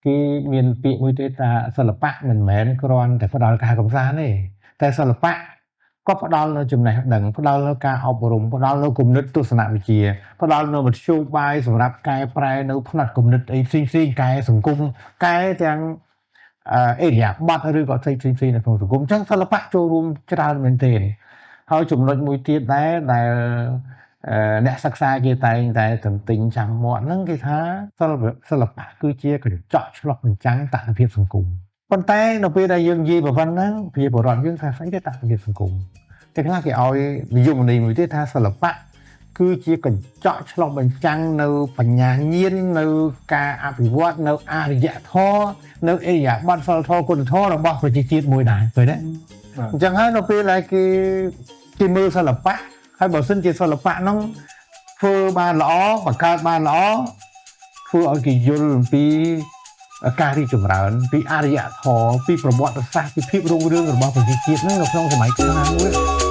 គេមានពាក្យមួយទៀតថា សិល្បៈមិនមែនគ្រាន់តែផ្ដល់ការកម្សាន្តទេ តែសិល្បៈក៏ផ្ដល់នូវចំណេះដឹង ផ្ដល់នូវការអប់រំ ផ្ដល់នូវគំនិតទស្សនវិជ្ជា ផ្ដល់នូវមធ្យោបាយសម្រាប់កែប្រែនៅផ្នត់គំនិតអីផ្សេងផ្សេង កែសង្គម កែទាំងអេរិយាប័ត្រ ឬក៏ផ្សេងផ្សេងផ្សេងនៅក្នុងសង្គម។ អញ្ចឹងសិល្បៈចូលរួមច្រើនមែនទែន។ ហើយចំណុចមួយទៀតដែរ ដែលអ្នកសិក្សាគេតែងតែទន្ទិញចាំមាត់ហ្នឹង គេថាសិល្បៈគឺជាកញ្ចក់ឆ្លុះបញ្ចាំងតថភាពសង្គម។ ប៉ុន្តែនៅពេលដែលយើងនិយាយប៉ុណ្ណឹង ប្រជាពលរដ្ឋយើងថាស្អីទៅតថភាពសង្គម? តែខ្លះគេឲ្យនិយមន័យមួយទៀតថា សិល្បៈគឺជាកញ្ចក់ឆ្លុះបញ្ចាំងនៅបញ្ញាញាណ នៅការអភិវឌ្ឍ នៅអរិយធម៌ នៅអេរិយាបថ សិលធម៌ គុណធម៌របស់ប្រជាជាតិមួយដែរ ឃើញទេ? អញ្ចឹងហើយនៅពេលដែលគេមើលសិល្បៈហើយ បើសិនជាសិល្បៈហ្នឹងធ្វើបានល្អ បង្កើតបានល្អ ធ្វើឲ្យគេយល់អំពីការរីកចម្រើន ពីអរិយធម៌ ពីប្រវត្តិសាស្ត្រ ពីភាពរុងរឿងរបស់ប្រជាជាតិហ្នឹងនៅក្នុងសម័យកាលណាមួយ